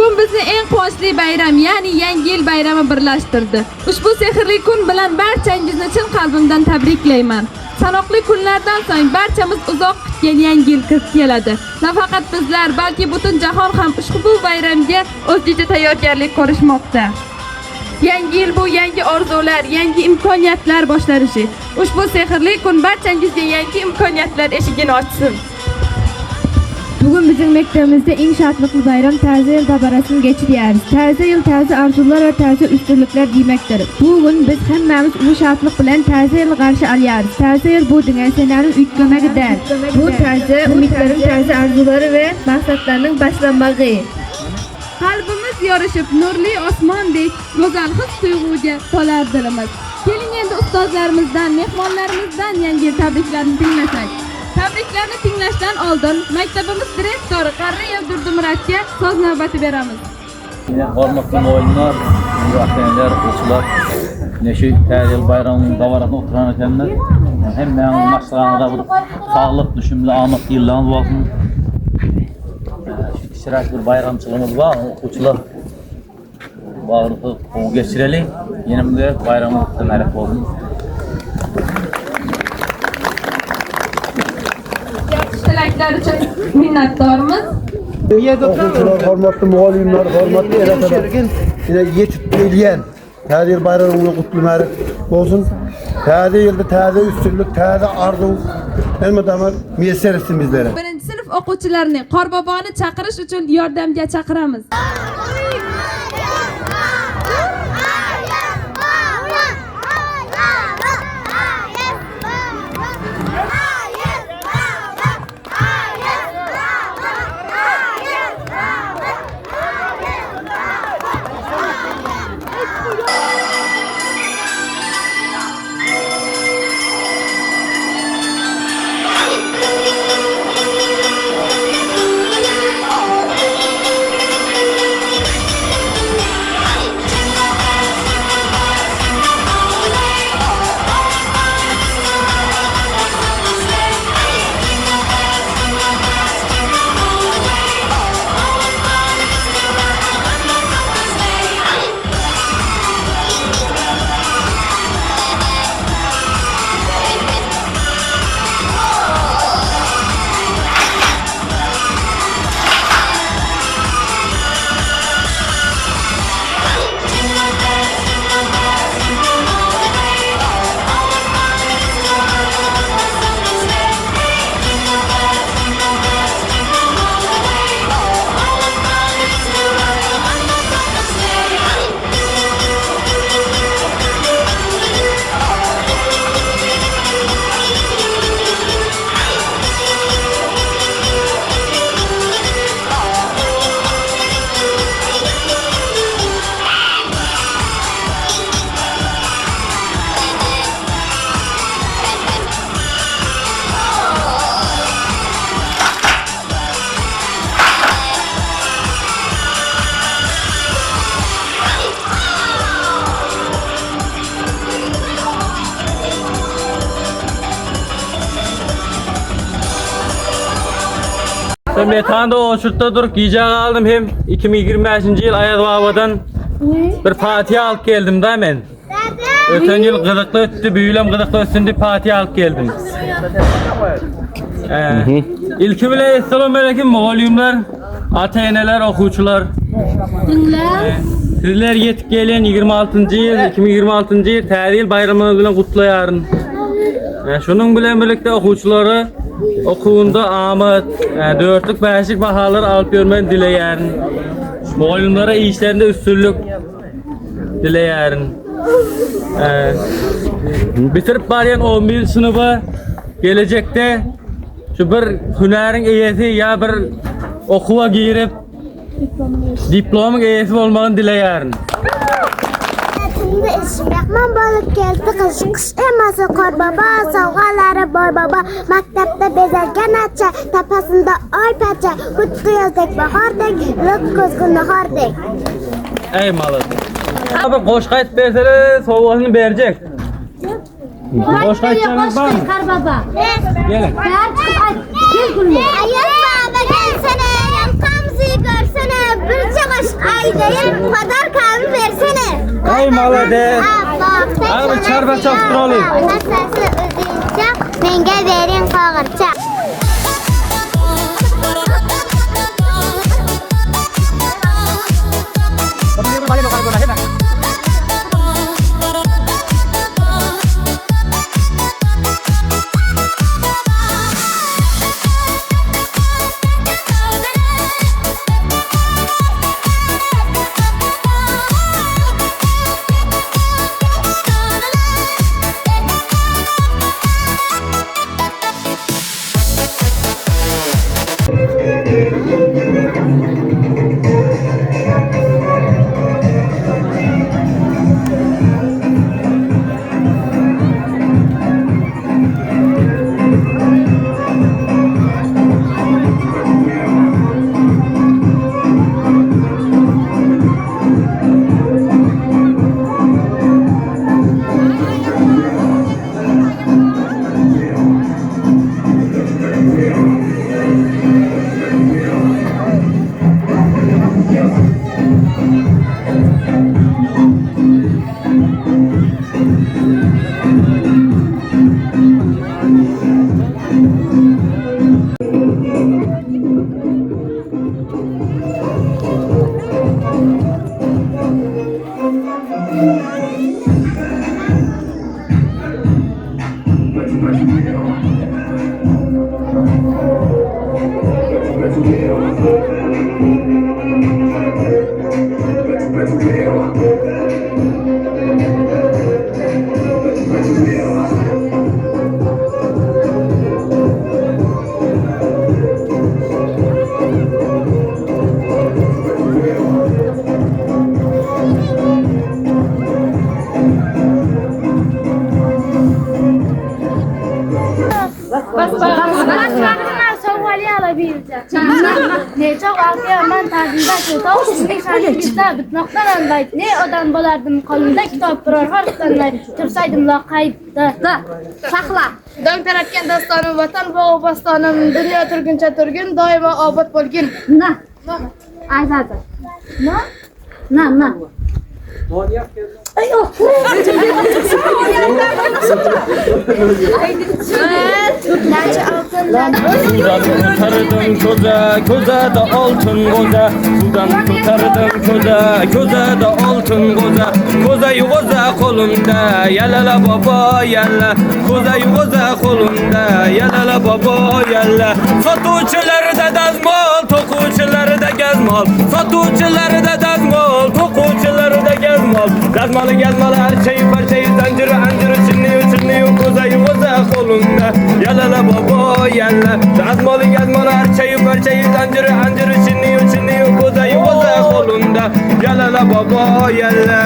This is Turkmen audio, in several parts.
Bugun bizni eng quvonchli bayram, ya'ni Yangi yil bayrami birlashtirdi. Ushbu sehrli kun bilan barchangizni chin qalbimdan tabriklayman. Sanoqli kunlardan so'ng barchamiz uzoq kutgan Yangi yil kirib keladi. Nafaqat bizlar, balki butun jahon ham ushbu bayramga o'zgacha tayyorgarlik ko'rishmoqda. Yangi yil bu yangi orzular, yangi imkoniyatlar boshlanishi. Ushbu sehrli kun barchangizga yangi imkoniyatlar eshigini ochsin. Bugün bizim mektebimizde iň şatlykly bayram Täze ýyl dabarasyny geçirýäris. Täze ýyl täze arzuwlar we täze üstünlikler diýmekdir. Bu gün biz hemmämiz uly şatlyk bilen Täze ýyly garşy alýarys. Täze ýyl bu diňe senäniň üýtgemegi däl. Bu täze umytlaryň, täze arzuwlary we maksatlarynyň başlanmagy. Qalbimiz yorishib, nurli osmondek go'zal his-tuyg'uga to'lar dilimiz. Keling endi ustozlarimizdan, mehmonlarimizdan yangi yil tabriklarini tinglasak. Tabriklarni tinglashdan oldin maktabimiz direktori Qarriyev Durdimuratga so'z navbati beramiz. Ine hormatly mugallymlar, ata-eneler, okuwçylar, ine şu Täze ýyl baýramynyň dabarasyna oturan ekenler. Hemmäňiziň maşgalaňyza bir saglyk, düşümli, amatly ýyllaryňyz bolsun. Şu kiçiräk bir baýramçylygymyz bar, okuwçylar. Bagryky gowy geçireli. Ýene bir gezek baýramyňyz gutly mübärek bolsun. Yaxshi tilaklar uchun minnatdormiz. Okuwçylar, hormatly mugallymlar, hormatly ene-atalar. Ine ýetip gelýän Täze ýyl baýramyňyz gutly mübärek bolsun. Täze ýylda täze üstünlik, täze arzuw elmydama miýesser etsin bizlere. Birinchi sinf o'quvchilarini Qorboboni chaqirish uchun yordamga chaqiramiz. Metanda oçurtda durup gijä galdym hem 2025-nji ýyl Aýaz babadan bir patiýa alyp geldim da men. Öten ýyl gyzykly ötdi, bu ýylam gyzykly ötsün diýip patiýa alyp geldim. Ee, ilki bile essalamu aleyküm mugallymlar, ata-eneler, okuwçylar. Ee, sizler ýetip gelen 26-njy ýyl, 2026-njy ýyl Täze ýyl baýramyňyz bilen gutlaýaryn. Ee, şunuň bilen birlikde okuwçylara okuwynda amat, e, dörtlük, bäşlik bahalar alyp ýörmegini dileýärin. Mugallymlara işlerinde üstünlik dileýärin. Ee, bitirip barýan 11 synaba gelejekde şu bir hünäriň eýesi ýa bir okuwa girip diplomyň eýesi bolmagyny dileýärin. Tümde eşim mehman bolup geldi gyş Gyş emasa kor baba Sowgalary bor baba Maktabda bezelgen arça Tapasynda oý parça Hutdy ýaz dek bahar dek Lyk kuzgun nahar dek. Eý malades. Bir goşgy aýdyp berseler sowgasyny berjek. Goşgy aýtjagyňyz barmy? Kar baba. Geliň. Bäri çykyp aýt. Gel gülüm. Aýaz baba gelsene, ýalkamyzy görsene, birje goşgy. gideýin, podarkamy bersene. Aý, malades. Abi, çarba çapdyraly. Hassasy uzynça, menga beriň gogurça. Dong taratgan dostonim vatan bog'u bo'stonim dunyo turguncha turgin doimo obod bo'lgin. Na. Ayzada. Na. Na, na. Sudan ko'tardim ko'za, ko'zada oltin g'o'za. Sudan ko'tardim ko'za, ko'zada oltin g'o'za. Ko'za g'o'za qo'limda, yalala bobo yalla. Ko'za g'o'za qo'limda, yalala bobo yalla. Sotuvchilarda dazmol, to'quvchilarda gazmol. Sotuvchilarda dazmol, to'quvchilarda gazmol. Dazmoli gazmoli archayi parchayi zanjiri anjiri chinniyu chinniyu ko'zayu g'o'za qo'limda. Yalala bobo yalla. Dazmoli gazmoli archayi parchayi zanjiri anjiri chinniyu chinniyu ko'zayu g'o'za qo'limda. Yalala bobo yalla.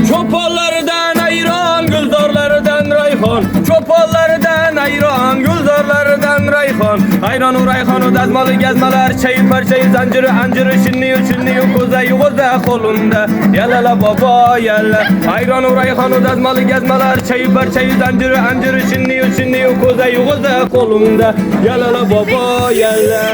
Cho'ponlardan ayron, gulzorlaridan rayhon. Cho'ponlardan ayron, gulzorlaridan rayhon. Ayronu rayhonu dazmoli gazmalar, chayi parchayi zanjiri anjiri shinniyu chinniyu ko'zayu g'o'za qo'limda. Yalala bobo yalla. Ayronu rayhonu dazmoli gazmalar, chayi parchayi zanjiri anjiri shinniyu chinniyu ko'zayu g'o'za qo'limda. Yalala bobo yalla.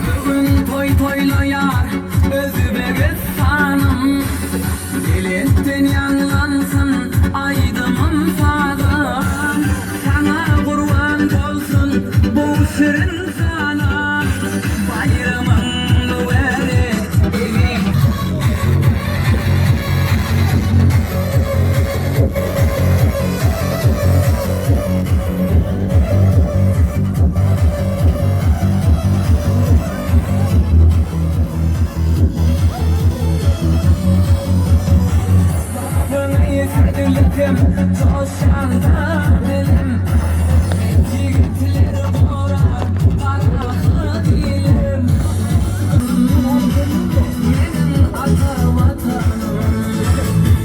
Bu gün toý toýlaýar Özbegistanym Belentden ýaňlansyn aýdymym sazym Saňa gurban bolsun bu şirin janam Baýramyň mübärek eziz Gapyny joşanda dilim Ýigitler gorar parahat ilim Meniň ata Watanym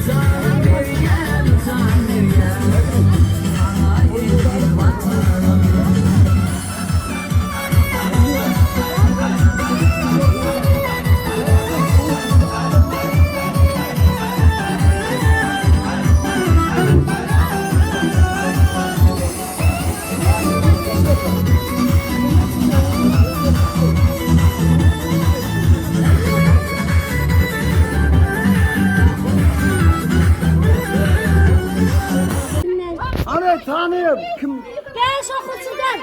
Jan berýän, jan berýän Saňa eziz Watanym. Ana tanıyım. Kim? Beş okuwçydan.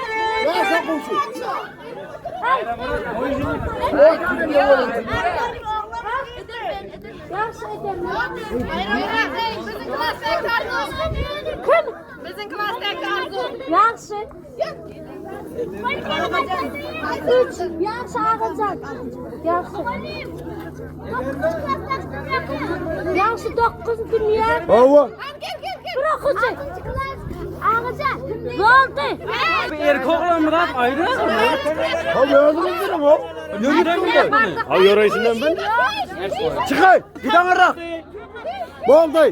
Beş okuwçy. Kim? Bizim klasdaki Arzu. Ýagşy. Üç. Ýagşy Agajan. Ýagşy. Ýagşy 9 dünýä. Hawa. Bir okuwçy. Agajan. Boldy. Erkek oglan Myrat aýry. Ha özüňiz biliň o. Ýörüp durun. Ha ýöreýşinden bil. Çykaý, git aňyrrak. Boldy.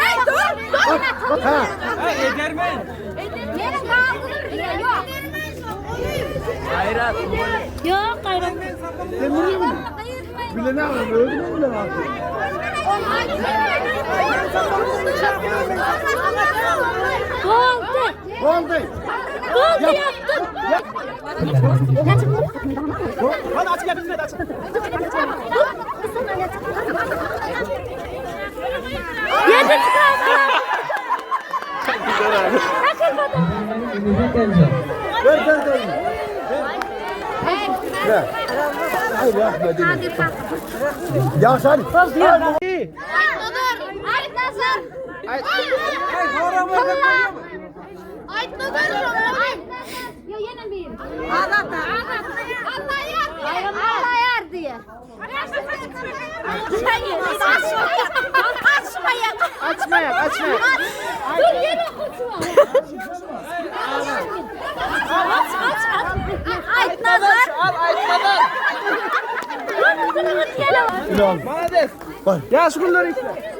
Ey dur dur. Ha. Edermen. Ýok, gaýrat. Sen bilýärmiň? Bilen aňyr, özüň bilen aňyr. Boldy. Boldy. Boldy ýapdym. Ýedi çykardylar. Ver ver ver. Ver. Ay rahmet. Ya sen. Aytnazar. Aytnazar. Yo ýene bir. Azat. Allah ýar. Allah ýar diýe. Açmayak. Açmayak, açmayak. Dur ýene okuwçy Aç aç aç. Aytnazar. Al Aytnazar. Maalesef. Ya şu günleri işte.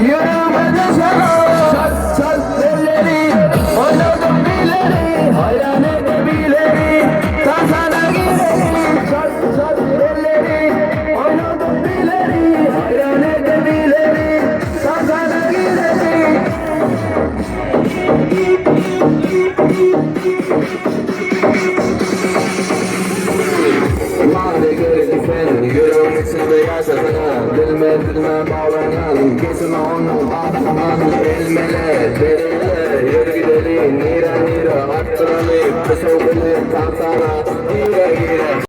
Ýüregime düşenok. Çal çal elleri Oýnadym bileri Haýran etdi bileri Tansana gireli Çal çal elleri Oýnadym bileri Haýran etdi bileri Tansana gireli. Many gerek sen ýüregiň içinde ýaşasana Dilme dilme baglanan geçme onuň astyndan Elmele berele ýör gideli nirä nirä Artdyraly bu şowhuny tantana gire gire.